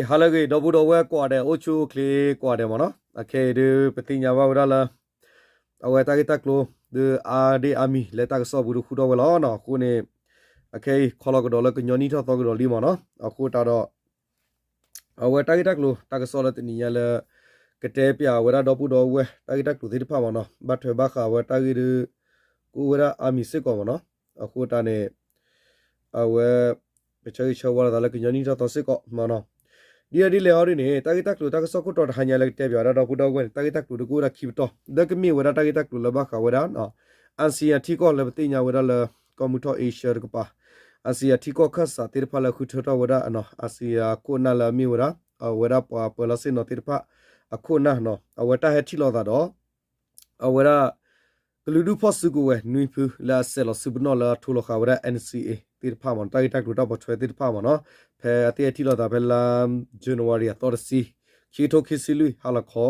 ဟါလၢအဂ့ၤ ဒီပုၢ်ဒီဝဲၢ်ကိးဂၤဒဲး အိၣ်ဆူၣ်အိၣ်ချ့ကိးဂၤဒဲးမ့ၢ်နီၤ, အခဲအံၤဒုး ပသ့ၣ်ညါဘၣ်ဝဲဒၣ်လၢ အဝဲတၢ်ဂ့ၢ်တၢ်ကျိၤ ဒုးအါဒ့အါမံၤလၢတၢ်ကစီၣ်ပူၤဒုးဃုထီၣ်ဝဲလီၤနီၤ. အဃိန့ၣ် အခဲအံၤ ခီလီၤကဒီးလၢကညီနံၣ်ထီၣ်သီကဒီးလံမ့ၢ်နီၤ. အဃိသတးဒီး အဝဲတၢ်ဂ့ၢ်တၢ်ကျိၤ တၢ်ကစီၣ်လၢတနံၤညါလၢ ကတဲပၠးဝဲဒၣ်ဒီပုၢ်ဒီဝဲၢ် တၢ်ဂ့ၢ်တၢ်ကျိၤသ့ၣ်တဖၣ်မ့ၢ်နီၤ, ဘၣ်ထွဲဘၣ်ဃးဝဲတၢ်ဂ့ၢ်ဒုး ကအိၣ်ဝဲဒၣ်အါမံၤစ့ၢ်ကီးမ့ၢ်နီၤ. အဃိသတးန့ၣ် အဝဲ ပဆၢဂ့ၤဆၢဝါလိာ်သးလၢကညီနံၣ်ထီၣ်သီစ့ၢ်ကီးမ့ၢ်နီၤ. ဒ်လဲၣ်ဒ်လဲၣ်အီၤဒ်န့ၣ် တၢ်ဂ့ၢ်တၢ်ကျိၤတၢ်ကစီၣ်ခိၣ်တီတဟါညါလၢကတဲပၠးဝဲဒၣ်ဒီပုၢ်ဒီဝဲၢ်န့ၣ် တၢ်ဂ့ၢ်တၢ်ကျိၤဒုးကအိၣ်ဝဲဒၣ်ခံပတီၢ် လၢကမ့ၢ်ဝဲဒၣ်တၢ်ဂ့ၢ်တၢ်ကျိၤလၢဘၣ်ဃးဝဲဒၣ် အၣ်စံယၤထံကီၢ်လၢပသ့ၣ်ညါဝဲဒၣ်လၢ ကီၢ်မုၢ်ထီၣ်အ့ရှၢတကပၤ အၣ်စံယၤထံကီၢ်ခၢၣ်စးသ့ၣ်တဖၣ်လၢဃုထၢထီၣ်ဝဲဒၣ် အၣ်စံယၤခိၣ်နၢ်လၢအမ့ၢ်ဝဲဒၣ် အဝဲဒၣ်ပှၤပၢၤလီၢ်ဆ့ၣ်နီၤသ့ၣ်တဖၣ်အခိၣ်နၢ်နီၤ, အဝဲတၢ်ဟဲထံၣ်လိာ်သးဒီး အဝဲဒၣ် ကလုာ်ဒူၣ်ဖီၣ်စုကဝဲၤနွံဖုလၢအဆဲးလီၤစုပနီၣ်လၢအထိးလီၤဃာ်ဝဲဒၣ် NCA သ့ၣ်တဖၣ်မ့ၢ်နီၤ, တၢ်ဂ့ၢ်တၢ်ကျိၤတၢ်ပိာ်ထွဲသ့ၣ်တဖၣ်မ့ၢ်နီၤ, ဖဲအသ့ၣ်ဟဲထံၣ်လိာ်သးဖဲလါ January အသီတဆံ ခံကထိခံဆံလွံၢ် ဟါလီၤခီ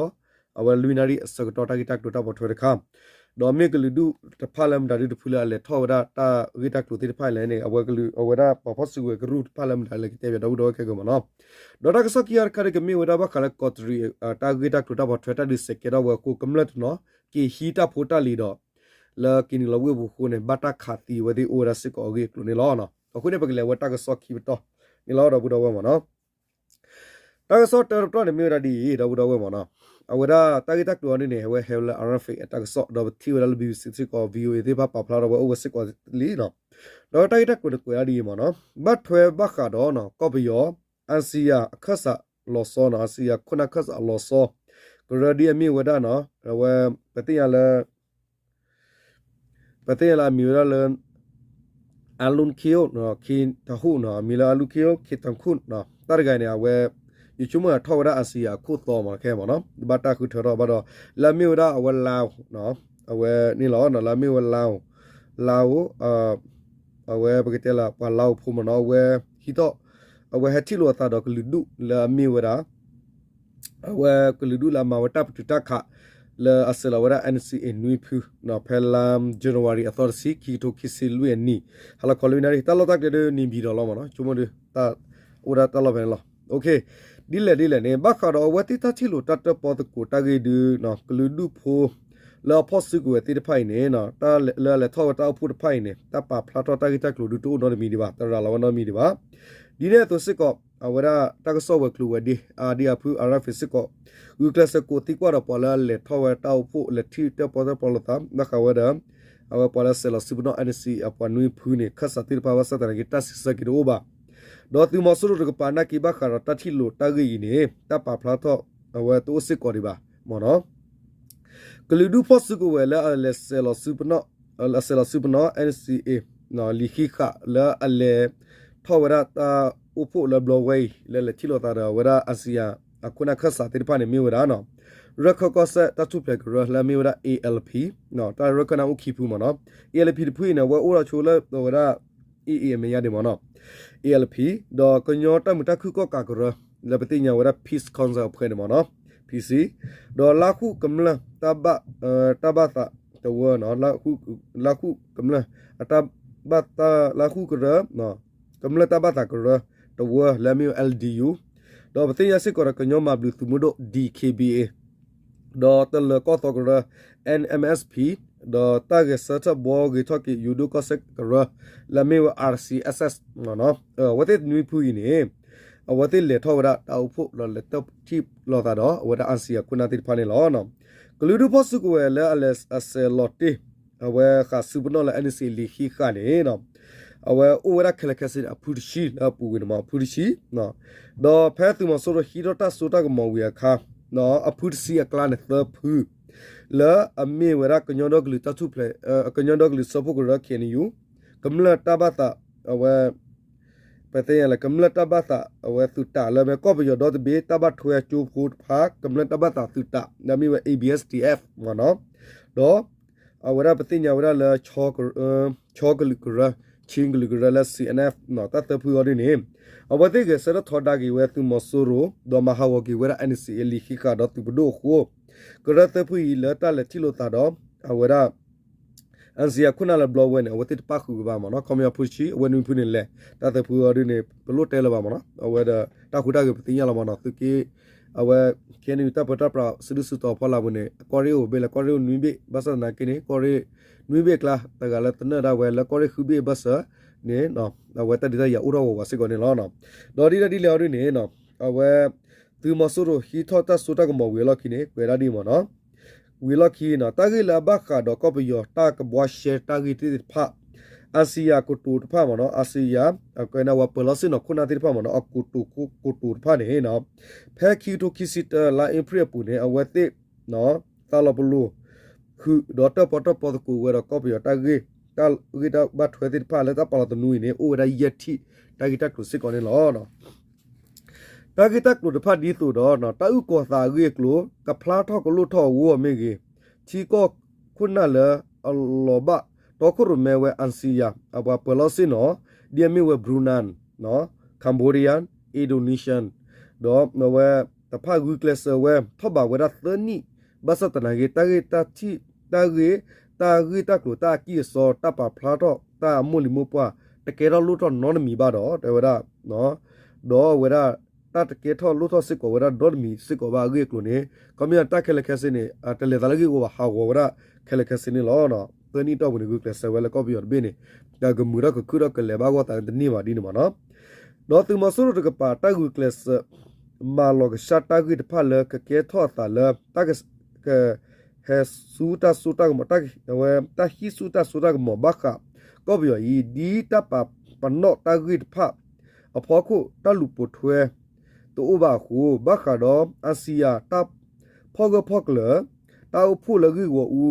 အဝဲလွံၢ်နၣ်ရံၣ်အဆၢကတီၢ်တၢ်ဂ့ၢ်တၢ်ကျိၤတၢ်ပိာ်ထွဲတခါ ဒီးမ့ၢ်ကလုာ်ဒူၣ်တဖၣ်လၢမတၤဒုတဖုလၢအလဲၤထီၣ်ဝဲဒၣ်တၢ်ဂ့ၢ်တၢ်ကျိၤသ့ၣ်တဖၣ်လဲၣ်န့ၣ် အဝဲကလုာ် အဝဲဒၣ်ပှၤဖီၣ်စုကဝဲၤကရူၢ်တဖၣ်လၢမတၤလဲၣ်ကတဲပၠးဒီပုၢ်ဒီဝဲၢ်ခဲကၢမ့ၢ်နီၤ. ဒီးတၢ်ကစီၣ်ခံဂၤတခါဒုးကမ့ၢ်ဝဲဒၣ်ဘၣ်ဃးလၢကီးတရံး တၢ်ဂ့ၢ်တၢ်ကျိၤတၢ်ပိာ်ထွဲတၢ်ဒုးစဲးကဲထီၣ်ဝဲအဃိ ကမျၢၢ်တနီၤ က့ၤဟံးတၢ်ဖိတၢ်လံၤဒီး လၢက့ၤနုာ်လီၤဝ့ၢ်ပူၤအဃိန့ၣ် ဘၣ်တၢ်ခးသံဝဲသ့ၣ်အိၣ်ဝဲဒၣ်စ့ၢ်ကီးအဂ့ၢ်အကျိၤန့ၣ်လီၤ. အဃိန့ၣ် ပကလဲၤဝဲတၢ်ကစီၣ်ခံပတီၢ်န့ၣ်လီၤ ဒီပုၢ်ဒီဝဲၢ်မ့ၢ်နီၤ. တၢ်ကစီၣ်တၢတပတီၢ်န့ၣ်မ့ၢ်ဝဲဒၣ်ဒ်အံၤ ဒီပုၢ်ဒီဝဲၢ်မ့ၢ်နီၤ, အဝဲဒၣ်တၢ်ဂ့ၢ်တၢ်ကျိၤအီၤဒ်န့ၣ် အဝဲဟဲလၢ RFA အတၢ်ကစီၣ် ဒီးပထံၣ်ဝဲဒၣ်လၢ BBC စ့ၢ်ကီး VOA သ့ၣ်တဖၣ်ပာ်ဖျါထီၣ်ဝဲအိၣ်ဝဲစ့ၢ်ကီးလံနီၤ. ဒီးတၢ်ဂ့ၢ်တၢ်ကျိၤန့ၣ်ကွဲးဒၣ်ဒ်အံၤမ့ၢ်နီၤ, ဘၣ်ထွဲဘၣ်ဃးဒီး ကီၢ်ပယီၤ အၣ်စံယၤအခၢၣ်စးလီၤဆီနီၤ, အၣ်စံယၤခိၣ်နၢ်ခၢၣ်စးလီၤဆီ ကရၢဒ်အမ့ၢ်ဝဲဒၣ်နီၤ, အဝဲ ပသ့ၣ်ညါလၢ ပသ့ၣ်ညါလၢအမံၤဝဲဒၣ်လၢ အလူၣ်ခ့အိၣ် ခ့တဟူၣ်နီၤ, အမံၤလၢအလူၣ်ခ့အိၣ် ခ့တခူၣ်နီၤ, တၢ်တဂၤန့ၣ် အဝဲ ယဆိကမိၣ်အထီၣ်ဝဲဒၣ်အၣ်စံယၤအခိၣ်သီမ့ၢ်ခဲမ့ၢ်နီၤ, ဘၣ်တၢ်ဃုထၢထီၣ်ဘၣ်ဒီး လၢအမ့ၢ်ဝဲဒၣ်အဝဲလါအိၣ် အဝဲန့ၣ်လီၤ, လၢအမ့ၢ်ဝဲလါအိၣ်, လါအိၣ် အဝဲပကတဲလၢပှၤလါအိၣ်ဖိမ့ၢ်နီၤ, အဝဲဟံးထီၣ် အဝဲဟဲထံၣ်လိာ်အသးဒီးကလုာ်ဒူၣ်လၢအမ့ၢ်ဝဲဒၣ် အဝဲကလုာ်ဒူၣ်လၢအမၤဝဲတၢ်ပတုာ်တၢ်ခး လၢအဆဲးလီၤဝဲဒၣ် NCA နွံဖု ဖဲလါ January အသီတဆံ ခံကထိခံဆံလွံၢ်အနံၣ် ဟါလီၤခီလွံၢ်နၣ်ရံၣ်, တၢ်လီၢ်တၢ်ကျဲဒ်န့ၣ် နေပြည်တော် လီၤမ့ၢ်နီၤ, ဆိကမိၣ်ဒ် အိၣ်ဒၣ်တၢ်လီၢ်ဖဲန့ၣ်လီၤ. ဒ်လဲၣ်ဒ်လဲၣ်န့ၣ် ဘၣ်ဃးဒီးအဝဲသ့ၣ်တၢ်ထံၣ်လိာ်တၢ်တၢၣ်ပီသကိးတၢ်ဂ့ၢ်ဒုး ကလုာ်ဒူၣ်ဖိ လၢအဖီၣ်စုကဝဲၤသ့ၣ်တဖၣ်အံၤန့ၣ် လၢအလဲၤထီၣ်ဝဲတၢ်အိၣ်ဖှိၣ်တဖၣ်အံၤန့ၣ် တၢ်ပာ်ဖျါထီၣ်တၢ်ဂ့ၢ်တၢ်ကျိၤဒုးတအိၣ်နီတမံၤဒံးဘၣ်, တရၤလီၤဝဲနီတမံၤဒံးဘၣ်. ဒ်န့ၣ်အသိးစ့ၢ်ကီး အဝဲဒၣ်တၢ်ကစီၣ်ဝဲၤကျိၤဝဲၤဒ့ အါဒံအါဖု RFA စ့ၢ်ကီး ဂုာ်ကျဲးစၢးကိးသံကွၢ်ဒီးပှၤလၢအလဲၤထီၣ်ဝဲတၢ်အိၣ်ဖှိၣ် လဲၤထံၣ်တၢၣ်ပီတၢၣ်ပီလိာ်သး ဘၣ်ဃးဝဲဒီး အဝဲပှၤလၢဆဲးလီၤစုပနီၣ် NCA အပှၤနွံဖုန့ၣ် ခၢၣ်စးသ့ၣ်တဖၣ်ဘၣ်ဆၣ်သနာ်က့ တၢ်စံးဆၢက့ၤတအိၣ်ဘၣ်. ဒီးသုးမီၤစိရိၤတကပၤနာ်က့ဘၣ်ဃးဒီးတၢ်ထံၣ်လိာ်တၢ်ဂ့ၢ်အံၤန့ၣ် တၢ်ပာ်ဖျါထီၣ်အဝဲတအိၣ်စ့ၢ်ကီးဒံးဘၣ်မ့ၢ်နီၤ. ကလုာ်ဒူၣ်ဖီၣ်စုကဝဲၤလၢအလဲၤဆဲးလီၤစုပနီၣ် အဆဲးလီၤစုပနီၣ် NCA လံာ်ဃံးဃာ်လၢအလဲၤထီၣ်ဝဲဒၣ်တၢ်အိၣ်ဖှိၣ်လၢဘျီဝဲအံၤ လၢလဲၤထံၣ်လိာ်သးဒီးအဝဲဒၣ် အၣ်စံယၤ အခိၣ်နၢ်ခၢၣ်စးသ့ၣ်တဖၣ်န့ၣ်မ့ၢ်ဝဲဒၣ် ရခၢၣ်ကီၢ်စဲၣ်တၢ်ထူၣ်ဖျဲးကရၢလၢအမ့ၢ်ဝဲဒၣ် ALP တၢ်ရခၢၣ်န့ၣ်အိၣ်ခံဖုမ့ၢ်နီၤ. ALP တဖုအံၤန့ၣ် အဝဲအိၣ်ဒီးဆိလၢအဝဲဒၣ် AA အမဲာ်ညါဒံးမ့ၢ်နီၤ. ALP ဒီးကညီတၢ်မုာ်တၢ်ခုၣ်ကီၣ်ကးကရၢ လၢပသ့ၣ်ညါဝဲဒၣ် Peace Council အဖှဲးန့ၣ်မ့ၢ်နီၤ PC ဒီးလါဃုကမျၢၢ်တၢ်ဘၣ်သးတဝၢနီၤ လါဃုကမျၢၢ် တၢ်ဘၣ်သး လါဃုကရၢ ကမျၢၢ်တၢ်ဘၣ်သးကရၢတဝၢလၢအမ့ၢ်ဝဲ LDU ဒီးပသ့ၣ်ညါစ့ၢ်ကီးဒီးကညီမၤဘျုးသုးမုၢ်ဒိၣ် DKBA ဒီးတလၢၤကီၢ်သီကရၢ NMSP ဒီးတၢ်ဂဲၤဆၢထၢၣ်ဘှီဂ့ၤထီၣ်က့ၤယိၤဒိၣ်ကီၢ်စဲၣ်ကရၢ လၢအမ့ၢ်ဝဲ RCSS အဝဲသ့ၣ်နွံဖုအံၤန့ၣ် အဝဲသ့ၣ်လဲၤထီၣ်ဝဲဒၣ်တၢ်အိၣ်ဖှိၣ်ဒီးလဲၤထီၣ်ထံၣ်လိာ်သးဒီးအဝဲဒၣ် အၣ်စံယၤခိၣ်နၢ်သ့ၣ်တဖၣ်န့ၣ်လီၤ. ကလုာ်ဒူၣ်ဖီၣ်စုကဝဲၤလၢအလဲၤအဆဲးလီၤတ့ၢ် အဝဲဃာ်စုပနီၣ်လၢ NCA လံာ်ဃံးဃာ်န့ၣ် အဝဲအိၣ်ဝဲဒၣ်ခဲလၢာ်ခဲဆ့န့ၣ် အဖုတဆံလၢအပူၤကွံာ်န့ၣ်မ့ၢ် အဖုတဆံ ဒီးဖဲသုးမီၤစိရိၤဟံးထီၣ်တၢ်စိတၢ်ကမီၤဝံၤအခါ အဖုတဆံအကျါန့ၣ်သၢဖု လၢအမ့ၢ်ဝဲဒၣ်ကညီဒီကလုာ်တၢ်ထူၣ်ဖျဲး ကညီဒီကလုာ်စၢဖှိၣ်ကရၢ KNU ကမျၢၢ်တၢ်ဘၣ်သး အဝဲ ပသ့ၣ်ညါလၢ ကမျၢၢ်တၢ်ဘၣ်သးအဝဲသုးတးလၢမဲာ်ကီၢ်ပယီၤဒီတဘ့ၣ် တၢ်ဘၣ်ထွဲကၠိဖိတဖၣ် ကမျၢၢ်တၢ်ဘၣ်သးသုးတး လၢအမ့ၢ်ဝဲ A B S D F မ့ၢ်နီၤ, ဒီး အဝဲဒၣ်ပသ့ၣ်ညါဝဲဒၣ်လၢ ခၠီကလုာ်ကရၢ ခၠံကလုာ်ကရၢလၢ C N F တၢ်သၢဖုအီၤဒ်န့ၣ် အဝဲသ့ၣ်ဂဲၤဆၢထၢၣ်ထီဒါက့ၤဝဲသုးမီၤစိရိၤ ဒီးမၤဟးဂီၤက့ၤဝဲဒၣ် NCA လံာ်ဃံးဃာ်ဒီးသုးပဒိၣ်အဃိ ကရၢသၢဖုအံၤလၢတၢ်လဲၤထံၣ်လိာ်သးဒီး အဝဲဒၣ် အၣ်စံယၤခိၣ်နၢ်လၢဘျီဝဲန့ၣ် အဝဲသ့ၣ်တပၣ်ဃုာ်ကဘၣ်မ့ၢ်နီၤ, ခီပညီဖိဆံး အဝဲနွံဖုန့ၣ်လဲၤ တၢ်သၢဖုအီၤဒုန့ၣ် ပလိၣ်တဲလၢၤဘၣ်မ့ၢ်နီၤ, အဝဲဒီးတၢ်ဟူးတၢ်ဂဲၤပသ့ၣ်ညါလီၤမ့ၢ်နီၤ, သုးက့ အဝဲ ခဲန့ၣ် တၢ်ပၢတၢ်ပြးစုဒုၣ်စုတီၤဖီလာ်ပူၤန့ၣ် ကီၢ်ရ့ၣ်အိၣ်ဘ့ၣ်လၢကီၢ်ရ့ၣ်အိၣ်နွံဘ့ၣ်, ဘၣ်ဆၣ်သနာ်က့န့ၣ် ကီၢ်ရ့ၣ်နွံဘ့ၣ်အကျါ တဂၤလၢသနၢၣ်ဒၣ်ဝဲလၢကီၢ်ရ့ၣ်ဃုဘ့ၣ်အဘၢၣ်စၢၤန့ၣ် အဝဲတၢ်ဒုးတၢ်ယၤအိၣ်ထီၣ်ဝးဝးစ့ၢ်ကီးန့ၣ်လီၤ. ဒီးဒ်လဲၣ်ဒ်လဲၣ်အီၤဒုန့ၣ် အဝဲ သုးမီၤစိရိၤဟံးထီၣ်တၢ်စိတၢ်ကမီၤဝံၤအလီၢ်ခံန့ၣ် ကွဲးဒၣ်ဒ်မ့ၢ်နီၤ, ဝံၤအလီၢ်ခံနီၤတၢ်ဂ့ၢ်လၢအဘၣ်ဃးဒီးကီၢ်ပယီၤတၢ်ကဘှါရှဲတၢ်ဂ့ၢ်သ့ၣ်တဖၣ် အၣ်စံယၤကတိၤတဖၣ်မ့ၢ်နီၤ, အၣ်စံယၤ အကဲန့ၣ် ဝဲပၢၤလီၢ်ဆ့ၣ်နီၤခိၣ်နၢ်သ့ၣ်တဖၣ်မ့ၢ်နီၤ အကတိၤကတိၤတဖၣ်န့ၣ် ဖဲခံကထိခံဆံတၢလါအ့ဖြ့ၣ်အပူၤန့ၣ် အဝဲသ့ၣ် သးလီၤပလိာ် ဃုာ်ဒီးတၢၣ်ပီတၢၣ်ပီသကိးဝဲဒီးကီၢ်ပယီၤတၢ်ဂ့ၢ် တၢ်ဂ့ၢ်တၢ်ဘၣ်ထွဲသ့ၣ်တဖၣ်လၢတၢ်ပာ်လီၤသနူအံၤန့ၣ် အိၣ်ဝဲဒၣ်ယဲၢ်ထံၣ် တၢ်ဂ့ၢ်တၢ်ကျိၤစ့ၢ်ကီးန့ၣ်လီၤ. တၢ်ဂ့ၢ်တၢ်ကျိၤတဖၣ်ဒ်သိးဒီး တၢ်အုၣ်ကီၤသးအဂ့ၢ်အကျိၤ ကဖျါထီၣ်ကလိၣ်ထီၣ်အဂီၢ်မ့ၢ်ဂ့ၤ, ထံကီၢ်ခိၣ်နၢ်လၢအလီၤဘၣ်တီခိၣ်ရိၣ်မဲဝဲ အၣ်စံယၤ အပှၤပၢၤလီၢ်ဆ့ၣ်နီၤ ဒ်အမ့ၢ်ဝဲ Brunei, Cambodia, Indonesia ဒီးအဝဲတဖၣ်ဂုာ်ကျဲးစၢးဝဲ ထီၣ်ဘးဝဲဒၣ်သၢနံၣ်, ဘၣ်ဆၣ်သနာ်က့ တၢ်ဂ့ၢ်တၢ်ထံၣ် တၢ်ဂ့ၢ် တၢ်ဂ့ၢ်တၢ်ကျိၤ တၢ်အကံၢ်အစီ တၢ်ပာ်ဖျါထီၣ် တၢ်အမိၢ်လံၤမိၢ်ပှၢ် တကဲထီၣ်လိၣ်ထီၣ်နီတမံၤဘၣ်ဒီး တဲဝဲဒၣ် ဒီးအဝဲဒၣ် တၢ်တကဲထီၣ်လိၣ်ထီၣ်စ့ၢ်ကီးဝဲဒၣ်ဒီတမံၤစ့ၢ်ကီးဘၣ်အဂ့ၢ်အကျိၤန့ၣ် ခီပညီတၢ်ခဲလၢာ်ခဲဆ့န့ၣ် တလဲၤသးလၢဂ့ၢ်ဂီၢ်ဘၣ် ဟးဂီၤဝဲဒၣ်ခဲလၢာ်ခဲဆ့န့ၣ်လီၤ. သၢနံၣ်အတီၢ်ပူၤန့ၣ် ဂုာ်ကျဲးစၢးဝဲလၢကီၢ်ပယီၤတဘ့ၣ်န့ၣ် ကမုာ်ထီၣ်ကခုၣ်ထီၣ်ကလဲၤဘၣ်အဂီၢ်သးန့ၣ်တန့ၢ်ဘၣ်ဒ်န့ၣ်မ့ၢ်နီၤ. ဒီးသုးမီၤစိရိၤတကပၤတၢ်ဂုာ်ကျဲးစၢး မၤလီၤကဆှၣ်တၢ်ဂ့ၢ်တဖၣ်လၢကကဲထီၣ်အသးလၢ တၢ်က ဟဲဆူတၢ်စိတၢ်ကမီၤ တၢ် အဝဲ တၢ်ဟံးဆူတၢ်စိတၢ်ကမီၤဘၣ်ဃး ကီၢ်ပယီၤအံၤ ဒ်တၢ်ပာ်ပနီၣ်တၢ်ဂ့ၢ်တဖၣ်အဖီခိၣ် တၢ်လူၤပိာ်ထွဲတအိၣ်ဘၣ်အဃိ ဘၣ်ဃးဒီး အၣ်စံယၤတၢ်ဖီၣ်ဂၢၢ်ဖီၣ်ကျၢၤ တၢ်အိၣ်ဖှိၣ်လၢဂ့ၢ်ဂီၢ်အူ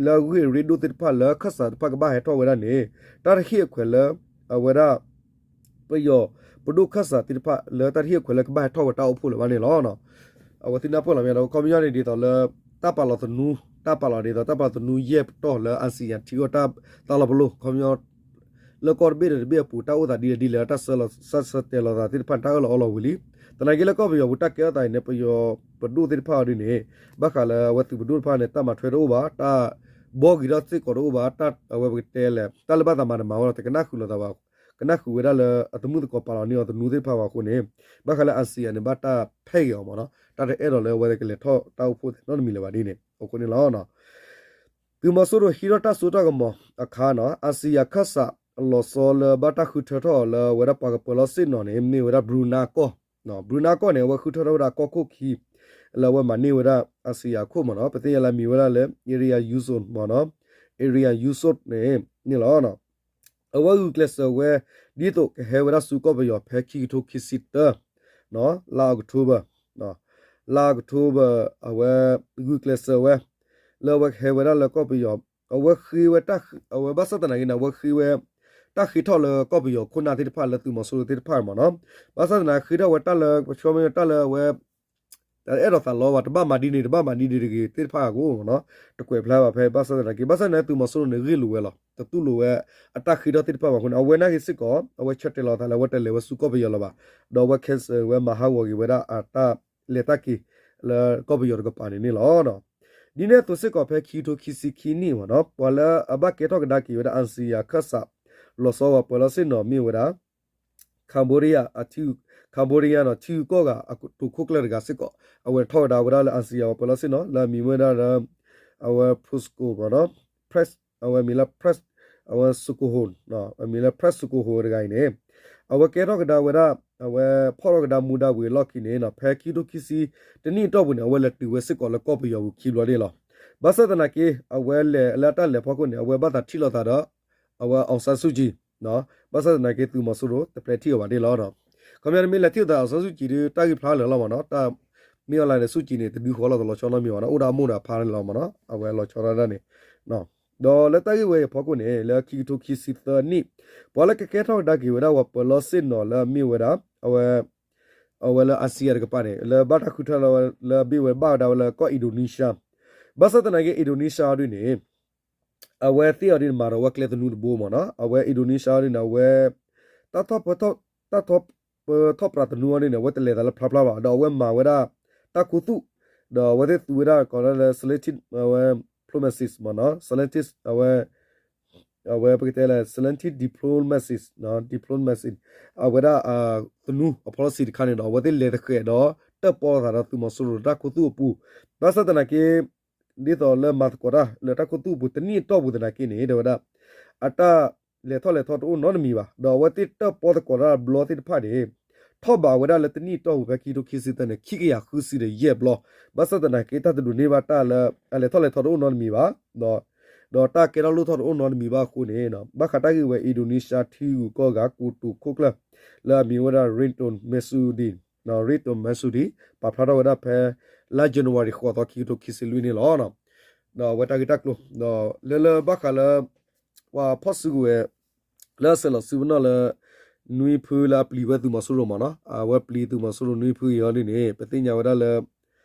လၢအဂ့ၢ်အရ့ဒိၣ်သ့ၣ်တဖၣ်လၢခၢၣ်စးတဖၣ်ကဘၣ်ဟဲထီၣ်ဝဲဒၣ်န့ၣ် တၢ်တဟ့ၣ်အခွဲးလၢ အဝဲဒၣ် ပယီၤပဒိၣ်ခၢၣ်စးသ့ၣ်တဖၣ်လၢတၢ်တဟ့ၣ်အခွဲးလၢကဘၣ်ဟဲထီၣ်ဝဲတၢ်အိၣ်ဖှိၣ်လၢၤဘၣ်န့ၣ်လီၤ. အဝဲသ့ၣ်နၢ်ပၢၢ်လီၤမ့ၢ်ဒီး ခီပညီန့ၣ်ဒ်သိးလၢ တၢ်ပာ်လီၤသနူ တၢ်ပာ်လီၤဒ်သိး တၢ်ပာ်လီၤသနူယဲၢ်ပတီၢ်လၢ အၣ်စံယၤ ထံကီၢ်တၢ်သးလီၤပလိာ် ခီပညီ လၢကီၢ်တဘ့ၣ်ဒီးတဘ့ၣ်အပူၤ တၢ်အိၣ်သးဒ်လဲၣ်ဒ်လဲၣ် တၢ်ဆၢလီၤ တၢ်ဆၢတဲာ်လီၤသးသ့ၣ်တဖၣ်န့ၣ် တၢ်အၢၣ်လီၤအီလီၤဝံၤလံ. သနာ်က့လၢကီၢ်ပယီၤပူၤတၢ်ကဲထီၣ်သးအံၤန့ၣ် ပယီၤပဒိၣ်သ့ၣ်တဖၣ်အီၤဒ်န့ၣ် ဘၣ်ဃးလၢအဝဲသုးပဒိၣ်တဖၣ်န့ၣ် တၢ်မၤထွဲတအိၣ်ဘၣ် တၢ်ဘီဂ့ၤထီၣ်စ့ၢ်ကီးတအိၣ်ဘၣ် တၢ်အဝဲပကတဲလဲၣ် တၢ်လၢဘၣ်သးမၤတမၤဝဲလီၤ တကနၣ်ဃုာ်လိာ်သးဘၣ် ကနၣ်ဃုာ်ဝဲဒၣ်လၢအသမုၣ်သကိးပာ်လီၤန့ၢ်အီၤသနူသ့ၣ်တဖၣ်ဘၣ်အဃိန့ၣ် ဘၣ်ဃးလၢ အၣ်စံယၤ န့ၣ် ဘၣ်တၢ်ဖဲဂ့ၤအီၤမ့ၢ်နီၤ တၢ်တအဲၣ်ဒိးလၢအဝဲကလဲၤထီၣ်တၢ်အိၣ်ဖှိၣ်နီတမံၤလၢၤဘၣ်ဒ်န့ၣ် အဃိန့ၣ်လီၤ. သုးမီၤစိရိၤဟံးထီၣ်တၢ်စိတၢ်ကမီၤအခါနီၤ အၣ်စံယၤခၢၣ်စး လီၤဆီလၢဘၣ်တၢ်ဃုထၢထီၣ်အီၤလၢအဝဲဒၣ်ပှၤကပၢၤလီၢ်ဆ့ၣ်နီၤန့ၣ် မ့ၢ်ဝဲဒၣ် ဘရူၤနါကီၢ် ဘရူၤနါကီၢ်န့ၣ် အဝဲဃုထၢထီၣ်ဝဲဒၣ်ကီၢ်ခိၣ်ခံ လၢအဝဲမၤန့ၢ်ဝဲဒၣ် အၣ်စံယၤခိၣ်မ့ၢ်နီၤ ပသ့ၣ်ညါလၢအမံၤဝဲဒၣ်လၢ Area Yucos မ့ၢ်နီၤ Area Yucos န့ၣ်န့ၣ်လီၤ. အဝဲဂုာ်ကျဲးစၢးဝဲ ဒ်သိးကဟဲဝဲဒၣ်ဆူကီၢ်ပယီၤဖဲခံကထိခံဆံတၢ လါအီးကထိဘၢၣ် လါအီးကထိဘၢၣ် အဝဲဂုာ်ကျဲးစၢးဝဲ လၢအဝဲကဟဲဝဲဒၣ်လၢကီၢ်ပယီၤ အဝဲဃ့ဝဲတၢ် အဝဲဘၣ်ဆၣ်သနာ်က့န့ၣ် အဝဲဃ့ဝဲ တၢ်ဃ့ထီၣ်လၢကီၢ်ပယီၤခိၣ်နၢ်သ့ၣ်တဖၣ်လၢသုးမီၤစိရိၤသ့ၣ်တဖၣ်မ့ၢ်နီၤ ဘၣ်ဆၣ်သနာ်က့ဃ့ထီၣ်ဝဲတၢ်လၢ ပဆှီမ့ၢ်တၢ်လၢအဝဲ တအဲၣ်ဒိးသးလီဘၣ် တဘၣ်မၤဒ်န့ၣ် တဘၣ်မၤဒ်န့ၣ်တဂ့ၤသ့ၣ်တဖၣ်အဃိမ့ၢ်နီၤ တကွဲးဖျါဘၣ်ဖဲ ဘၣ်ဆၣ်သနာ်က့ ဘၣ်ဆၣ်သနာ်က့သုးမီၤစိရိၤန့ၣ် ဂ့ၢ်လိာ်ဝဲလီၤ တတူၢ်လိာ်ဝဲ အတၢ်ဃ့ထီၣ်သ့ၣ်တဖၣ်ဘၣ်အဃိန့ၣ် အဝဲနာ်က့စ့ၢ်ကီး အဝဲဆၢတဲာ်လီၤသးလၢအဝဲတလဲၤဝဲဆူကီၢ်ပယီၤလၢၤဘၣ် ဒီးအဝဲ cancel ဝဲမၤဟးဂီၤက့ၤဝဲဒၣ်အတၢ်လဲၤတၢ်က့ၤ လၢကီၢ်ပယီၤတကပၤန့ၣ်န့ၣ်လီၤ. ဒ်န့ၣ်အသိးစ့ၢ်ကီးဖဲခံကထိခံဆံခံနံၣ်မ့ၢ်နီၤ ပှၤလၢအဘၣ်ကဲထီၣ်ကဒါက့ၤဝဲဒၣ် အၣ်စံယၤခၢၣ်စး လီၤဆီဝဲပၢၤလီၢ်ဆ့ၣ်နီၤမ့ၢ်ဝဲဒၣ် Cambodia အထံ Cambodia နီၤ ထံဂုၤကီၢ်ဂၤအကတိၤခိၣ်ကျၢၢ်တဂၤစ့ၢ်ကီး အဝဲထီၣ်ဝဲဒၣ်ဝဲဒၣ်လၢ အၣ်စံယၤဝဲပၢၤလီၢ်ဆ့ၣ်နီၤ လၢအမံၤဝဲဒၣ်လၢ အဝဲ Prosco မ့ၢ်နီၤ Pres အဝဲမံၤလၢ Pres အဝဲ Soekarno အမံၤလၢ Pres Soekarno တဂၤအံၤန့ၣ် အဝဲကဲထီၣ်ကဒါဝဲဒၣ် အဝဲဖီၣ်ထီၣ်ကဒါမူဒါဝံၤအလီၢ်ခံန့ၣ်နီၤ ဖဲခံကထိခံဆံတနံၣ်အတီၢ်ပူၤန့ၣ် အဝဲလဲၤတုၤဝဲစ့ၢ်ကီးလၢကီၢ်ပယီၤပူၤခံဘျီန့ၣ်လီၤ. ဘၣ်ဆၣ်သနာ်က့ အဝဲလဲၤလၢအတၢ်လဲၤဖီခိၣ်န့ၣ် အဝဲဘၣ်သးထံၣ်လိာ်သးဒီး အဝဲ အောင်ဆန်းစုကြည် ဘၣ်ဆၣ်သနာ်က့ သုးမီၤစိရိၤ တပျဲထံၣ်အီၤဘၣ်န့ၣ်လီၤ. ခီပညီနမ့ၢ်လဲၤထံၣ်လိာ်သး အောင်ဆန်းစုကြည် ဒီး တၢ်ဂ့ၢ်ဖျါလၢာ်လီၤမ့ၢ်နီၤ တၢ်မ့ၢ်အီၤလၢန့ၣ် စုကြည်န့ၣ် တဒုဃီလီၤတလီၤဆီနီတမံၤဘၣ်နီၤ အိၣ်ဒီးအမိၢ်ဒီးအဖါန့ၣ်လီၤမ့ၢ်နီၤ အဝဲလီၤဆီဒၣ်န့ၣ် ဒီးလၢတၢ်ဂ့ၢ်ဝဲအံၤအဖီခိၣ်န့ၣ် လၢခံကထိခံဆံသၢနံၣ် ပှၤလၢကကဲထီၣ်ကဒါက့ၤဝဲဒၣ်ပှၤပၢၤလီၢ်ဆ့ၣ်နီၤလၢအမ့ၢ်ဝဲဒၣ် အဝဲ အဝဲလၢ အၣ်စံယၤ တကပၤန့ၣ် လၢဘၣ်တၢ်ဃုထၢလီၤလၢအဘ့ၣ်ဝဲဘၣ်ဝဲဒၣ်လၢကီၢ် Indonesia ဘၣ်ဆၣ်သနာ်က့ Indonesia အီၤဒ်န့ၣ် အဝဲသ့ၣ်အီၤဒ်န့ၣ် မၤဒီးဝဲကျဲသနူတဘိမ့ၢ်နီၤ အဝဲ Indonesia အီၤဒ်န့ၣ် အဝဲ တၢ်ထီၣ်ပၢ တၢ်ထီၣ်ပၢထီၣ်ပြးသနူအီၤဒ်န့ၣ် အဝဲတလဲၤသးလၢဖျါဖျါဘၣ် ဒီးအဝဲမၤဝဲဒၣ် တၢ်ခူသူၣ် ဒီးအဝဲသ့ၣ်သူဝဲဒၣ်ကိးလၢ selective အဝဲ diplomacies မ့ၢ်နီၤ selective အဝဲ အဝဲပကတဲလၢ selective diplomacy, diplomacy အဝဲဒၣ် သနူအ policy တခါန့ၣ်ဒီး အဝဲသ့ၣ်လဲၤသဃဲးဒီး တၢၣ်ပီသးဒီးသုးမီၤစိရိၤတၢ်ခူသူၣ်အပူၤ, ဘၣ်ဆၣ်သနာ်က့ ဒ်သိးလၢမၤသကိးတၢ်လၢတၢ်ခူသူၣ်အပူၤ တနံၣ်အတီၢ်ပူၤသနာ်က့န့ၣ် တဲဝဲဒၣ် အတၢ်လဲၤထီၣ်လဲၤထီတအိၣ်နီတမံၤဘၣ်, ဒီးအဝဲသ့ၣ်တၢၣ်ပီသကိးတၢ်ဘျီသ့ၣ်တဖၣ်န့ၣ် ထီၣ်ဘးဝဲဒၣ်လၢတနံၣ်အတီၢ်ပူၤ ဖဲခံကထိခံဆံသၢန့ၣ် ခံကယၤဃုဆံဒီးယဲၢ်ဘျီ, ဘၣ်ဆၣ်သနာ်က့ တၢ်တဒိးန့ၢ်ဘၣ်တၢ်လၢ အလဲၤထီၣ်လဲၤထီတအိၣ်နီတမံၤဘၣ်, ဒီးတၢ်ကဲထီၣ်လိၣ်ထီၣ်တအိၣ်နီတမံၤဘၣ်အဃိန့ၣ် ဘၣ်ဃးတၢ်ဂ့ၢ်ဝဲ Indonesia ထံဂုၤကီၢ်ဂၤ ကိတိာ်ခိၣ်ကျၢၢ် လၢအမံၤဝဲဒၣ် Retno Marsudi, Retno Marsudi ပာ်ဖျါထီၣ်ဝဲဒၣ်ဖဲ လါ January ဃိးသီ ခံကထိခံဆံလွံၢ်န့ၣ်လီၤ. ဒီးအဝဲတၢ်ဂ့ၢ်တၢ်ကျိၤ ဒီးလၢလၢဘၣ်ဃးလၢ ပှၤဖီၣ်စုကဝဲၤ လၢအဆဲးလီၤစုပနီၣ်လၢ နွံဖုလၢအပျံၤဝဲသုးမီၤစိရိၤမ့ၢ်နီၤ, အဝဲပျံၤသုးမီၤစိရိၤနွံဖုအံၤအီၤဒ်န့ၣ် ပသ့ၣ်ညါဝဲဒၣ်လၢ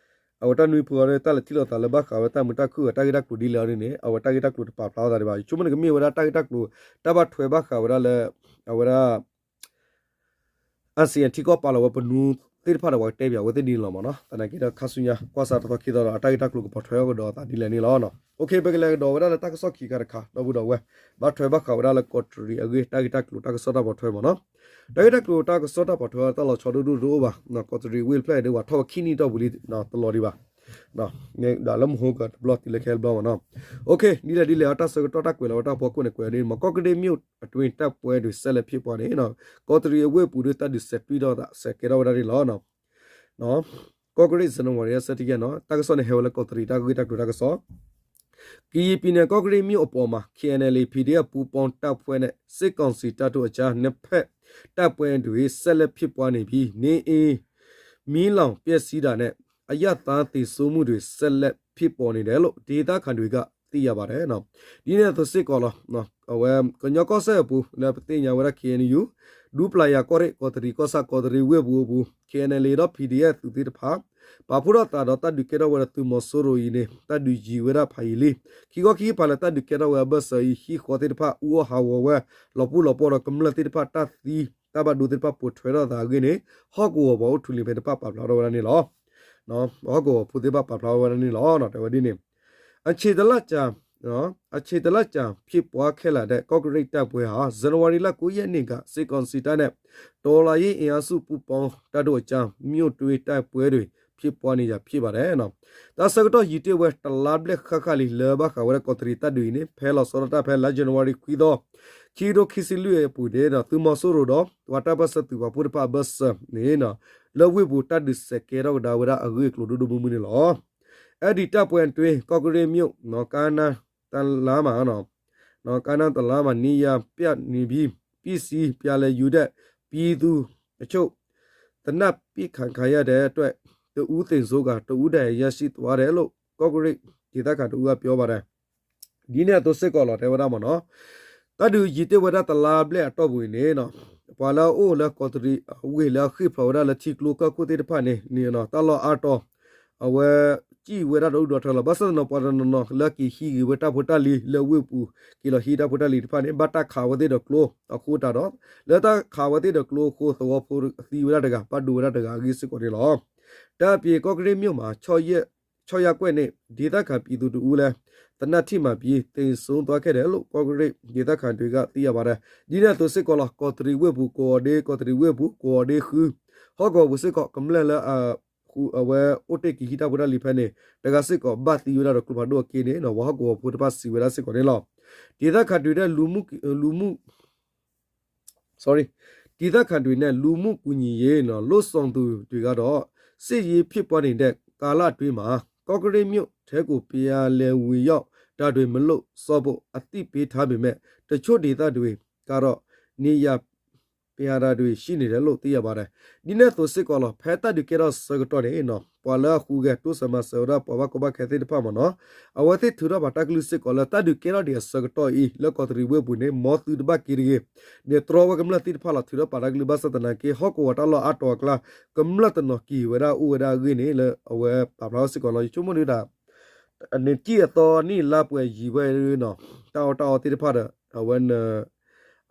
အဝဲတၢ်နွံဖုအီၤဒီး တၢ်လဲၤထံၣ်လိာ်သးလၢဘၣ်ဃးဝဲတၢ်မုာ်တၢ်ခုၣ်အတၢ်ဂ့ၢ်တၢ်ကျိၤဒ်လဲၣ်အီၤဒ်န့ၣ် အဝဲတၢ်ဂ့ၢ်တၢ်ကျိၤတပာ်ဖျါအသးဒံးဘၣ်. ယဆိကမိၣ်န့ၣ်ကမ့ၢ်ဝဲဒၣ်တၢ်ဂ့ၢ်တၢ်ကျိၤ တၢ်ဘၣ်ထွဲဘၣ်ဃးဝဲဒၣ်လၢ အဝဲဒၣ် ASEAN ထံကီၢ်ပာ်လီၤဝဲပနူသ့ၣ်တဖၣ်ဒီး ပှၤကတဲပၠးဝဲသ့ၣ်ဒ်န့ၣ်လီၤမ့ၢ်နီၤ. သနာ်က့ဒီး ခါဆူညါ ကွၢ်စးထီၣ်သီခံသီဒီး အတၢ်ဂ့ၢ်တၢ်ကျိၤကပိာ်ထွဲအီၤကဒီးအသးဒ်လဲၣ်န့ၣ်လီၤ. ပကလဲၤကဒီးဝဲဒၣ်လၢတၢ်ကစီၣ်ခံခါတခါ ဒီပုၢ်ဒီဝဲၢ် ဘၣ်ထွဲဘၣ်ဃးဝဲဒၣ်လၢကီးတရံးအဂ့ၢ် တၢ်ဂ့ၢ်တၢ်ကျိၤတၢ်ကစီၣ်တၢ်ပိာ်ထွဲမ့ၢ်နီၤ. တၢ်ဂ့ၢ်တၢ်ကျိၤတၢ်ကစီၣ်တၢ်ပိာ်ထွဲတၢ်လီၤဆီဒိၣ်ဒိၣ်တအိၣ်ဘၣ်. ကီးတရံးဝ့ၢ်တဖျၢၣ်အံၤဒီး ပှၤထီၣ်ဝဲခံနံၣ်တီၢ်ပူၤလံ တလီၤဒံးဘၣ် ဒၣ်လၢမဟိကတဘျီတုၤလၢခဲတဘျီမ့ၢ်နီၤ. ဒ်လဲၣ်ဒ်လဲၣ်အီၤ တၢ်ဆၢကတီၢ်တၢ်ကွဲးလီၤဝဲတၢ်ဖီခိၣ်န့ၣ် ကွဲးအီၤဒ်န့ၣ်မ့ၢ် ကော့ကရိတ်မြို့အတွင်း တိုက်ပွဲတွေ ဆက်လက်ဖြစ်ပွာ်န့ၣ် ကီးတရံးအဝ့ၢ်အပူၤဒီး တၢ်ဒုးစဲးတွံၢ်ထီၣ်သး စဲးကဲထီၣ်ဝဲဒၣ်န့ၣ်လီၤ. ကီးကရိတ် ဇန်နဝါရီ ဆၢတယဲၢ်နီၤ တၢ်ကစီၣ်န့ၣ်ဟဲဝဲလၢကီးတရံးတၢ်ဂ့ၢ်တၢ်ကျိၤတၢ်ကစီၣ် ကရင်ပြည်နယ် ကော့ကရိတ်မြို့အပေါ်မှာ KNLA PDF ပူးပေါင်းတပ်ဖွဲ့နဲ့ စစ်ကောင်စီတပ်တို့အကြား နှစ်ဖက်တိုက်ပွဲတွေ ဆက်လက်ဖြစ်ပွားနေပြီး နေအိမ်မီးလောင်ပျက်စီးတာနဲ့ အရပ်သားသေဆုံးမှုတွေ ဆက်လက်ဖြစ်ပေါ်နေတယ်လို့ ဒေသခံတွေက သိရပါတယ် ဒ်န့ၣ်အသိးစ့ၢ်ကီးလီၤ. အဝဲကညီကီၢ်စဲၣ်အပူၤ လၢပသ့ၣ်ညါဝဲဒၣ် KNU ဒူပျၤယၤကီၢ်ရ့ၣ် ကီးတရံးကီၢ်ဆၣ် ကီးတရံးဝ့ၢ်ပူၤအပူၤ KNLA ဒီး PDF သုးသ့ၣ်တဖၣ် ပာ်ဖှိၣ်ထီၣ်သးဒီးတၢ်ဒုးကဲထီၣ်ဝဲဒီးသုးမီၤစိရိၤအံၤန့ၣ် တၢ်ဒုးယံၤဝဲဒၣ်ဖးယံာ်လံ. ခံခီခံကပၤလၢတၢ်ဒုးကဲထီၣ်ဝဲအဘၢၣ်စၢၤအံၤ ဟံၣ်ဃီသ့ၣ်တဖၣ် အူအီၣ်ဟးဂီၤဝဲ လီၤပှီၢ်လီၤပှီၢ်ဒီးကမျၢၢ်သ့ၣ်တဖၣ် တၢ်သံ တၢ်ဘၣ်ဒိသ့ၣ်တဖၣ်ပိာ်ထွဲထီၣ်သးအဂ့ၢ်န့ၣ် ဟီၣ်ကဝီၤပှၤအိၣ်ထူလံၤဖဲတဖၣ်ပာ်ဖျါထီၣ်ဝဲဒၣ်န့ၣ်လီၤ. ဟီၣ်ကဝီၤဖိသ့ၣ်တဖၣ်ပာ်ဖျါထီၣ်ဝဲဒၣ်န့ၣ်လီၤ. တဲဝဲဒ်န့ၣ် အချိန်တစ်လကြာ အချိန်တစ်လကြာ ဖြစ်ပွားခဲ့လာတဲ့ ကော့ကရိတ်တိုက်ပွဲဟာ ဇန်နဝါရီလ ကိုးရက်နေ့က စစ်ကောင်စီတပ်နဲ့ တော်လှန်ရေးအင်အားစုပူးပေါင်းတပ်တို့အကြား မြို့တွင်းတိုက်ပွဲတွေ ဖြစ်ပွားနေရာဖြစ်ပါတယ် တၢ်ဆၢကတီၢ်ယံာ်တ့ၢ်ဝဲ တလါဘျဲၣ်ဃၣ်ဃၣ်လံ လၢဘၣ်ဃးဝဲဒၣ်ကီးတရံးတၢ်ဒုးအံၤန့ၣ် ဖဲလီၤဆီဒၣ်တၢ်ဖဲလါ January ခွံသီ ခံကထိခံဆံလွံၢ်အပူၤန့ၣ် သုးမီၤစိရိၤဒီး ပှၤတၢ်ပၢၢ်ဆၢသုးပာ်ဖှိၣ်တဖၣ်အဘၢၣ်စၢၤန့ၣ် လၢဝ့ၢ်ပူၤတၢ်ဒုးစဲးကဲထီၣ်ကဒါဝဲဒၣ်အဂ့ၢ်အကျိၤဒိၣ်ဒိၣ်မုၢ်မုၢ်န့ၣ်လီၤ. အဲဒီတိုက်ပွဲအတွင်း ကော့ကရိတ်မြို့ ကမ်းနားတလမ်းမှာ ကမ်းနားတလမ်းမှာ နေရာပြနေပြီး ပစ္စည်းပြန်လည်ယူတဲ့ ပြည်သူအချို့ သေနတ်ပစ်ခတ်ခံရတဲ့အတွက် တစ်ဦးသေဆုံးကာ တစ်ဦးဒဏ်ရာရရှိသွားတယ်လို့ ကော့ကရိတ်ဒေသခံတစ်ဦးကပြောပါတယ် ဒ်န့ၣ်အသိးစ့ၢ်ကီးလီၤ တဲဝဲဒၣ်မ့ၢ်နီၤ, တၢ်ဒုးယံာ်တ့ၢ်ဝဲဒၣ်တလါဘျဲၣ်အတီၢ်ပူၤအံၤန့ၣ် ပှၤလၢအအိၣ်လၢကီးတရံးအဝ့ၢ်လၢအဃ့ၢ်ဖျိးဝဲဒၣ်လၢထံကျိကီၢ်ခိၣ်သ့ၣ်တဖၣ်န့ၣ် တၢ်လီၢ်အါတီၤ အဝဲစံၣ်ဝဲဒၣ်ဒီဒူၣ်ဒီထၢလီၤ. ဘၣ်ဆၣ်သနာ်က့ ပှၤတနီၤနီၤလၢက့ၤဟံးဂ့ၤဝဲတၢ်ဖိတၢ်လံၤလၢဝ့ၢ်ပူၤ က့ၤလီၤဟံးတၢ်ဖိတၢ်လံၤတဖၣ်န့ၣ် ဘၣ်တၢ်ခးဝဲသ့ၣ်ဒီးကျိအဃိတးဒီး လၢတၢ်ခးဝဲသ့ၣ်ဒီးကျိအဃိ သဝီဖိသံဝဲဒၣ်တဂၤ ဘၣ်ဒိဝဲဒၣ်တဂၤအဂ့ၢ်စ့ၢ်ကီးန့ၣ်လီၤ. ဒါ့အပြင် ကော့ကရိတ်မြို့မှာ ခြောက်ရပ်ကွက်နေ ဒေသခံပြည်သူတစ်ဦးလည်း သေနတ်ထိမှန်ပြီး သေဆုံးသွားခဲ့တယ်လို့ ကော့ကရိတ်ဒေသခံတွေက သိရပါတယ် ဒ်န့ၣ်အသိးစ့ၢ်ကီးလီၤ. ကီးတရံးဝ့ၢ်ပူၤ ကိးဂီၤဒ့ ကီးတရံးဝ့ၢ်ပူၤ ကိးဂီၤဒ့ဃု ဟီၣ်ကဝီၤပူၤစ့ၢ်ကီး ကမျၢၢ်လၢ အဝဲအိၣ်တ့ၢ်က့ၤဟံးတၢ်ဖိတၢ်လံၤဖဲန့ၣ် တဂၤစ့ၢ်ကီး ဘၣ်သံဝဲဒၣ်ဒီးကျိဖးဒိၣ်အက့န့ၣ် ပှၤဟီၣ်ကဝီၤဖိတဖၣ်စံးဝဲဒၣ်စ့ၢ်ကီးန့ၣ်လီၤ. ဒေသခံတွေနဲ့ လူမှု sorry ဒေသခံတွေနဲ့ လူမှုကူညီရေး လုပ်ဆောင်သူတွေကတော့ စစ်ရေးဖြစ်ပွားနေတဲ့ ကာလအတွင်းမှာ ကော့ကရိတ်မြို့ထဲကို ပြန်လည်ဝင်ရောက်တာတွေ မလုပ်စောင့်ဖို့ အသိပေးထားပေမဲ့ တချို့ဒေသတွေကတော့ နေရာပြန်တာတွေ ရှိနေတယ်လို့ သိရပါတယ် ဒ်န့ၣ်အသိးစ့ၢ်ကီးလီၤ. ဖဲတၢ်ဒုးကဲထီၣ်ဆၢကတီၢ်န့ၣ် ပှၤလၢအဃုဂဲၤတိစၢၤမၤစၢၤဝဲဒၣ် ပှၤဘၣ်ကီဘၣ်ခဲသ့ၣ်တဖၣ်မ့ၢ်နီၤ အဝဲသ့ၣ်ထုးထီၣ်ပာ်တၢ်ကလုၢ်စ့ၢ်ကီးလၢ တၢ်ဒုးကဲထီၣ်ဒံးအဆၢကတီၢ်အံၤ လၢကီးတရံးဝ့ၢ်ပူၤန့ၣ် မ်သုတဘၣ်က့ၤတဂ့ၤ န့ၣ်တြီဝဲကမျၢၢ်သ့ၣ်တဖၣ်လီၤ. ထုးထီၣ်ပာ်တၢ်ကလုၢ် ဘၣ်ဆၣ်သနာ်က့ ဟီၣ်ကဝီၤတၢ်လီၢ်အါတီၤအကျါ ကမျၢၢ်တနီၤက့ၤဝဲဒၣ်အိၣ်ဝဲဒၣ်အဂ့ၢ်န့ၣ် လၢအဝဲပာ်ဖျါထီၣ်စ့ၢ်ကီးလီၤ. ယဆိကမိၣ်ဒုးဒၣ် နံၣ်တံၢ်အသီနံၣ်လါပှဲၤယံၤဝဲနီၤ တၢ်အီၣ်တၢ်အီသ့ၣ်တဖၣ်ဒီး အဝဲ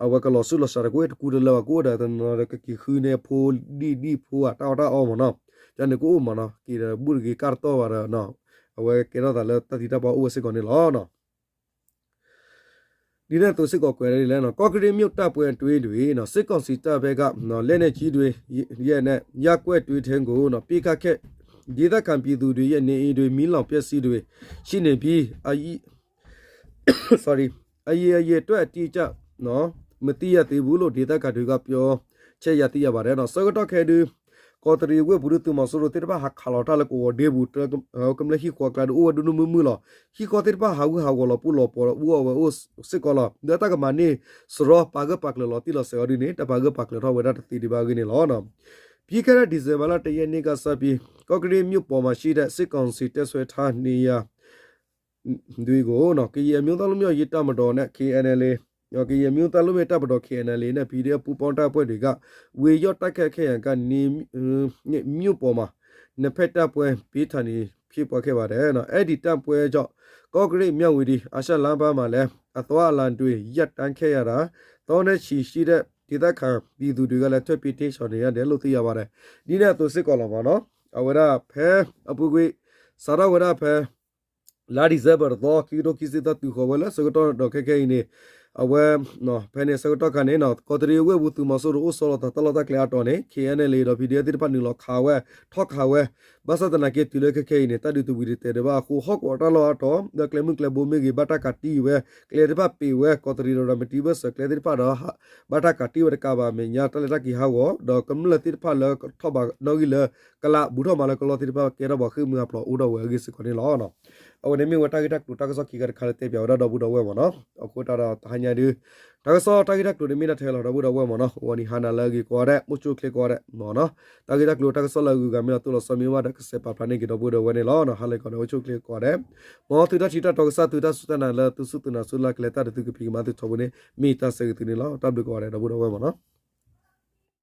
အဝဲကလီၤဆူၣ်လီၤစှၤတကိးတကူတလၢဘၣ် ကအိၣ်ဒီးတနီၤဒီး ကက့ၤဃုန့ၢ်ဖိဒံၣ်ဒံၣ်ဖိဧါ တၢ်အီၣ်တၢ်အီမ့ၢ်နီၤ ကန့ၣ်ကအိၣ်မ့ၢ်နီၤ က့ၤဒီးဘူၣ်တဂ့ၤကၢ်တတီၢ်ဘၣ်ဒီး အဝဲကဲထီၣ်သးလၢတၢ်သံတၢ်ပှၢ်အိၣ်ဝဲစ့ၢ်ကီးန့ၣ်လီၤ. ဒ်န့ၣ်အသိးစ့ၢ်ကီးကွဲးဒ်လဲၣ်, ကော့ကရိတ်မြို့တိုက်ပွဲအတွင်းတွင် စစ်ကောင်စီတပ်ဘက်က လက်နက်ကြီးတွေနဲ့ ရပ်ကွက်တွေထဲကို ပစ်ခတ်ခဲ့ ဒေသခံပြည်သူတွေရဲ့ နေအိမ်တွေ မီးလောင်ပျက်စီးတွေ ရှိနေပြီး အရေအတွက်အတိအကျ မသိရသေးဘူးလို့ ဒေသခံတွေက ပြောချက်အရ သိရပါတယ် ဆၢကတီၢ်ခဲအံၤဒုး ကီးတရံးဝ့ၢ်ပူၤဒုး သုးမီၤစိရိၤသ့ၣ်တဖၣ်ဟးခးလီၤတၢ်လၢကဝီၤဒ့ပူၤ ကမျၢၢ်ဟံၣ်ဃီအကျါဒုး အိၣ်ဝဲဒိၣ်ဒိၣ်မုၢ်မုၢ်လီၤ. ဟံၣ်ဃီသ့ၣ်တဖၣ်ဟးဂူာ်ဟးဂီၤလီၤ ပူၣ်လီၤပှီၤအိၣ်ဝဲအိၣ်စ့ၢ်ကီးလီၤ. ဒီးတၢ်ကမၤန့ၢ်စရီ ပာ်ဂၢၢ်ပာ်ကျၢၤလီၤတံၢ်လီၤဆဲးအီၤဒ်န့ၣ် တၢ်ပာ်ဂၢၢ်ပာ်ကျၢၤထီၣ်ဝဲဒၣ်တသ့ဒံးဘၣ်အဂ့ၢ်န့ၣ်လီၤ. ပြီးခဲ့တဲ့ ဒီဇင်ဘာလ တစ်ရက်နေ့ကစပြီး ကော့ကရိတ်မြို့ပေါ်မှာရှိတဲ့ စစ်ကောင်စီတပ်စွဲထားနေရာ တွေကို ကရင်အမျိုးသားလွတ်မြောက်ရေးတပ်မတော်နဲ့ KNLA ကရင်အမျိုးသားလွတ်မြောက်ရေးတပ်မတော် KNLA နဲ့ ပီဒီအက်ဖ် ပူးပေါင်းတပ်ဖွဲ့တွေက ဝင်ရောက်တိုက်ခိုက်ခဲ့ရာက မြို့ပေါ်မှာ နှစ်ဖက်တိုက်ပွဲပြင်းထန်နေဖြစ်ပွားခဲ့ပါတယ်။ အဲဒီတိုက်ပွဲကြောင့် ကော့ကရိတ်-မြဝတီ အာရှလမ်းပိုင်းမှာလည်း အသွားအလာတွေ ရပ်တန့်ခဲ့ရတာ သောင်းနဲ့ချီရှိတဲ့ ဒေသခံပြည်သူတွေကလည်း ထွက်ပြေးတိမ်းရှောင်နေရတယ်လို့ သိရပါတယ် ဒ်န့ၣ်အသိးစ့ၢ်ကီးလီၤမ့ၢ်နီၤ. အဝဲဒၣ်ဖဲအပူၤကွံာ် စးထီၣ်ဝဲဒၣ်ဖဲ လါ December တသီ ခံကထိခံဆံသၢ တုၤဃီၤဝဲလၢဆၢကတီၢ်ဒီးခဲခဲအံၤန့ၣ် အဝဲ ဖဲန့ၣ်ဆၢကတီၢ်ခါန့ၣ် ကီးတရံးဝ့ၢ်ပူၤ သုးမီၤစိရိၤအိၣ်ဆီလီၤသးတၢ်လီၢ်တၢ်ကျဲအတီၢ်န့ၣ် KNLA ဒီး ပီဒီအက်ဖ် သ့ၣ်တဖၣ်နုာ်လီၤခးဝဲ ထီၣ်ခးဝဲ ဘၣ်ဆၣ်သနာ်က့တုၤလၢခဲခဲအံၤန့ၣ် တၢ်ဒုးတဝံၤတတဲာ်ဒံးဘၣ်အဃိ ဟီၣ်ကဝီၤတၢ်လီၢ်အတီၢ် ဒီးကျဲမုၢ်ကျဲဘိမ့ၢ်ဂ့ၤ ဘၣ်တၢ်ကးတံၢ်ဝဲ ကျဲသ့ၣ်တဖၣ်ပ့ၤဝဲ ကီးတရံးဒီး ရၤမတံဝ့ၢ်စၢၤကျဲသ့ၣ်တဖၣ်ဒီး ဘၣ်တၢ်ကးတံၢ်ဝဲတကးဘၣ် အမဲာ်ညါတၢ်လဲၤတၢ်က့ၤဟးဂီၤ ဒီးကမျၢၢ်သ့ၣ်တဖၣ်လၢကထီၣ်ဘးနီၣ်ဂံၢ်လၢ ကလးဘူးထီၣ်မးလၢကလီသ့ၣ်တဖၣ် ကဲထီၣ်ပှၤဃ့ၢ်မှံဟးဖျိးအိၣ်ထီၣ်ဝဲအဂ့ၢ်စ့ၢ်ကီးန့ၣ်လီၤ. အဝဲန့ၣ်မ့ၢ်ဝဲတၢ်ဂ့ၢ်တၢ်ကျိၤတၢ်ကစီၣ်ခံခါတခါလၢတဲပၠးဝဲဒၣ်ဒီပုၢ်ဒီဝဲၢ်မ့ၢ်နီၤ. အဃိတၢ်ဒီးတဟါညါဒုး တၢ်ကစီၣ်တၢ်ဂ့ၢ်တၢ်ကျိၤန့ၣ်မ့ၢ်ဒၣ်ထဲလီၤဒီပုၢ်ဒီဝဲၢ်မ့ၢ်နီၤ. ဂီၤနံၤဟါနၤလၢအဂ့ၤကိးဂၤဒဲး အိၣ်ဆူၣ်အိၣ်ချ့ကိးဂၤဒဲးမ့ၢ်နီၤ. တၢ်ဂ့ၢ်တၢ်ကျိၤတၢ်ကစီၣ်လၢအဂုၤအဂၤမ့ၢ်လီၤတိၢ်လီၤဆီမ့ၢ်ဘၣ်ဒီး ကစဲးပာ်ဖျါန့ၢ်က့ၤဒီပုၢ်ဒီဝဲၢ်န့ၣ်လီၤ. ဟါလၢအဂ့ၤကိးဂၤဒဲး အိၣ်ဆူၣ်အိၣ်ချ့ကိးဂၤဒဲး မ်သုတၢ်ထံၣ်တၢ်တီကစၢ် သုတၢ်စူၢ်တၢ်နာ်လၢသုစူၢ်သုနာ် သုလၢကျဲၤတၢ်ဒီးသုကဖံးကမၤသုထီဘိန့ၣ် မ့ၢ်တၢ်ဆၢဂ့ၤသုန့ၣ်လီၤ. တၢ်ဘျုးကိးဂၤဒဲးဒီပုၢ်ဒီဝဲၢ်မ့ၢ်နီၤ.